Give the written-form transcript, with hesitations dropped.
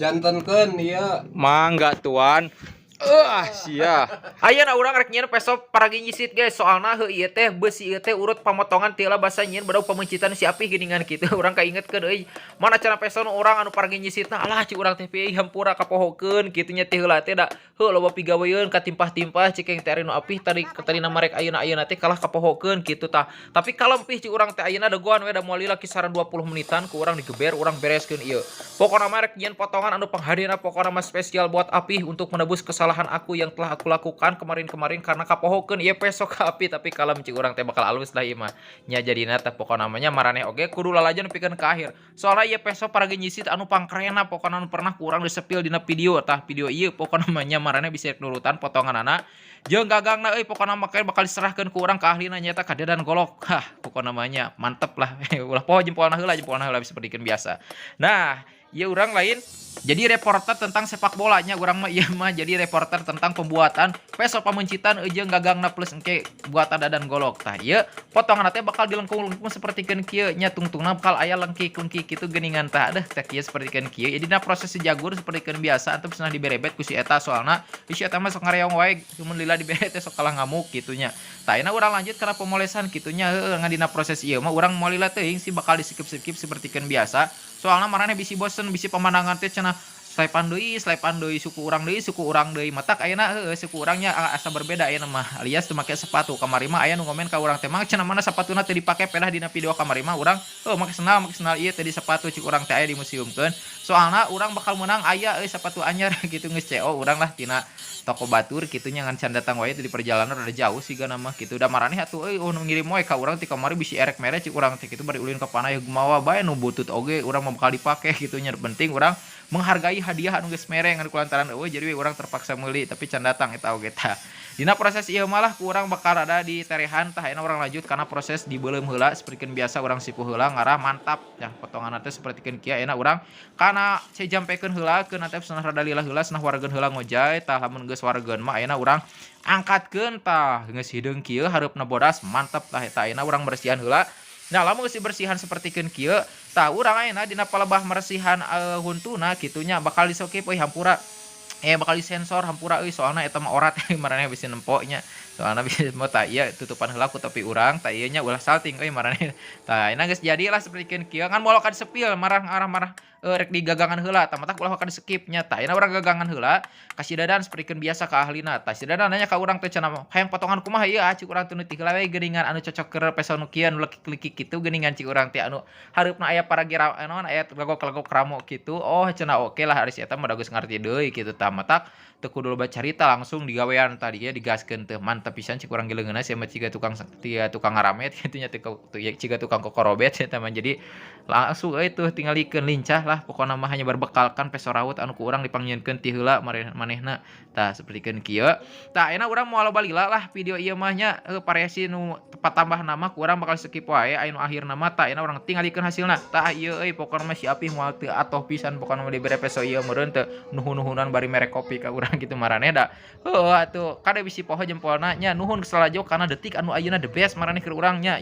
Jantenkeun ieu. Mangga, Tuan. Ah, sia. Ayeuna urang rek nyieun peso paragi nyisit, guys. Soalna heuh, ieu teh besi, ieu teh urut pamotongan ti heula basa nyieun bedog pameuncitan si Apih geuningan kitu. Urang kaingetkeun euy. Mana cara peso nu urang anu paragi nyisitna, alah, cik urang teh pieu, hampura kapohokeun kitu nya. Ti heula teh da heuh, loba pigaweun katimpah-timpah cik teh, ari nu Apih tadi tadi nama rek ayeuna ayeuna teh kalah kapohokeun kitu tah. Tapi kalempih cik urang teh, ayeuna dagoan we da moal lila, kisaran 20 menitan ku urang digeber, urang bereskeun ieu. Pokona mah rek nyieun potongan anu panghadena, pokona mah spesial buat Apih untuk menebus kesalahan aku yang telah aku lakukan kemarin-kemarin karena kapohokeun ieu peso ka Api. Tapi kalem, cik urang teh, bakal alus lah ieu mah nya. Jadina teh pokona namanya maraneh oge kudu lalajo nepikeun ka akhir, soalnya ieu peso paragi nyisit anu pangkerenna, pokona anu pernah ku urang disepil dina video. Tah, video ieu pokona namanya maraneh bisa nurutan potonganana jeung gagangna euy. Pokona mah bakal diserahkeun ku urang ka ahlina, nyaeta ka Dedan Golok. Hah, pokona namanya mantep lah. Ulah poho jempolna heula, jempolna heula seperti biasa. Nah, ieu urang lain jadi reporter tentang sepak bolanya, urang mah ieu mah jadi reporter tentang pembuatan peso pameuncitan jeung gagangna plus engke buatan Dadan Golok. Tah, ieu potongan teh bakal dilengkung-lengkung sapertikeun kieu nya, tungtungna bakal aya lengkik-lengkik kitu geuningan. Tah, deh teh kieu, sapertikeun kieu. Jadi na proses sejagur sapertikeun biasa antep cenah diberebet ku si eta, soalna si eta mah sok ngareong wae, mun lila dibere teh sok kalah ngamuk kitu nya. Tah, ayeuna urang lanjut kana pemolesan kitu nya. Heueuh, ngan dina proses ieu mah urang moal lila teuing sih, bakal di-skip-skip sapertikeun biasa, soalna maraneh bisi bosen, bisi pemandangan teh cenah selepan deui, selepan deui, suku urang deui, suku urang deui. Matak ayeuna heueuh, suku urangnya asa berbeda ayeuna mah, alias teu make sepatu. Kamari mah aya nu ngomen ka urang teh, "Mang," cenah, "mana sapatuna teu dipake?" Pedah dina video kamari mah urang heuh make sendal, make sendal ieu teh di sepatu cik urang teh aya dimuseumkeun, soalna urang bakal meunang aya euy sepatu anyar gitu, geus CO urang lah tina toko batur kitu nya, ngan can datang wae di perjalanan, rada jauh sigana mah kitu. Da maraneh atuh euy, nu ngirim wae ka urang ti kamari, bisi erek mere cik urang teh kitu, bari ulin ka panah mawa bae nu butut oge urang mah bakal dipake kitu nya. Penting urang menghargai hadiah anu geus mere, ngan kulantaran eueuh jadi we urang terpaksa meuli, tapi can datang eta oge. Tah, dina proses ieu malah ku urang bakal rada diterehan. Tah, ayeuna urang lanjut kana proses dibeuleum heula. Sapertikeun biasa urang sipu heula ngarah mantap ya potonganna teh sapertikeun kieu. Ayeuna urang kana cejampekeun heula keun teh cenah rada lila heula, cenah waregeun heula ngojay. Tah, lamun geus waregeun mah ayeuna urang angkatkeun. Tah, geus hideung kieu, hareupna bodas, mantap. Tah, eta ayeuna urang bersihan heula. Nah, lamun geus dibersihan sapertikeun kieu, tah urang ayeuna dina palebah meresihan huntuna kitu nya bakal disokip euy, hampura, eh, bakal disensor, hampura euy, soalna eta mah orat, maraneh bisi nempo nya, soalna bisi mau. Tah, ieu tutupan heula ku topi urang. Tah, ieu nya ulah salting euy maraneh. Tah, ayeuna geus jadilah sapertikeun kieu, ngan moal ka disepil marah arah marah rek digagangan heula. Tah, matak ulah ka di-skip nya. Tah, ayeuna urang gagangan heula ka si Dadan sapertikeun biasa, ka ahlina. Tah, si Dadan nanya ka urang teh cenah, "Hayang potongan kumaha ieu?" "Ah," cik urang teh, "nu ti heula we geuningan, anu cocok keur peso nu kieu, anu lekik-lekik kitu geuningan," cik urang teh, "anu hareupna aya paragi naon, aya legok-legok ramo kitu." "Oh," cenah, "oke lah, ari si eta mah da geus ngarti deui kitu." Tah, matak teu kudu loba carita, langsung digawean tadi ya, digaskeun teh. Mantap pisan cik urang geuleungeunna sia mah, ciga tukang, ciga tukang ngaramet kitu nya, ciga tukang kokorobet eta mah. Jadi langsung euy tuh tingalikeun, lincah lah pokona mah, hanya berbekalkan peso raut anu ku urang dipangyieunkeun ti heula manehna. Tah, sapertikeun kieu. Tah, ayeuna urang moal loba lila lah video ieu mah nya, variasi nu patambah nama ku urang bakal skip wae, aya nu akhirna mah. Tah, ayeuna urang tingalikeun hasilna. Tah, ieu euy, pokona mah si Apih moal teu atoh pisan pokona mah dibere peso ieu, meureun teu nuhun-nuhunan bari mere kopi ka urang kitu maraneh da. Heueuh atuh, kade bisi poho jempolna nya. Nuhun lalajo kana detik anu ayeuna the best maraneh keur urang nya. Yuk.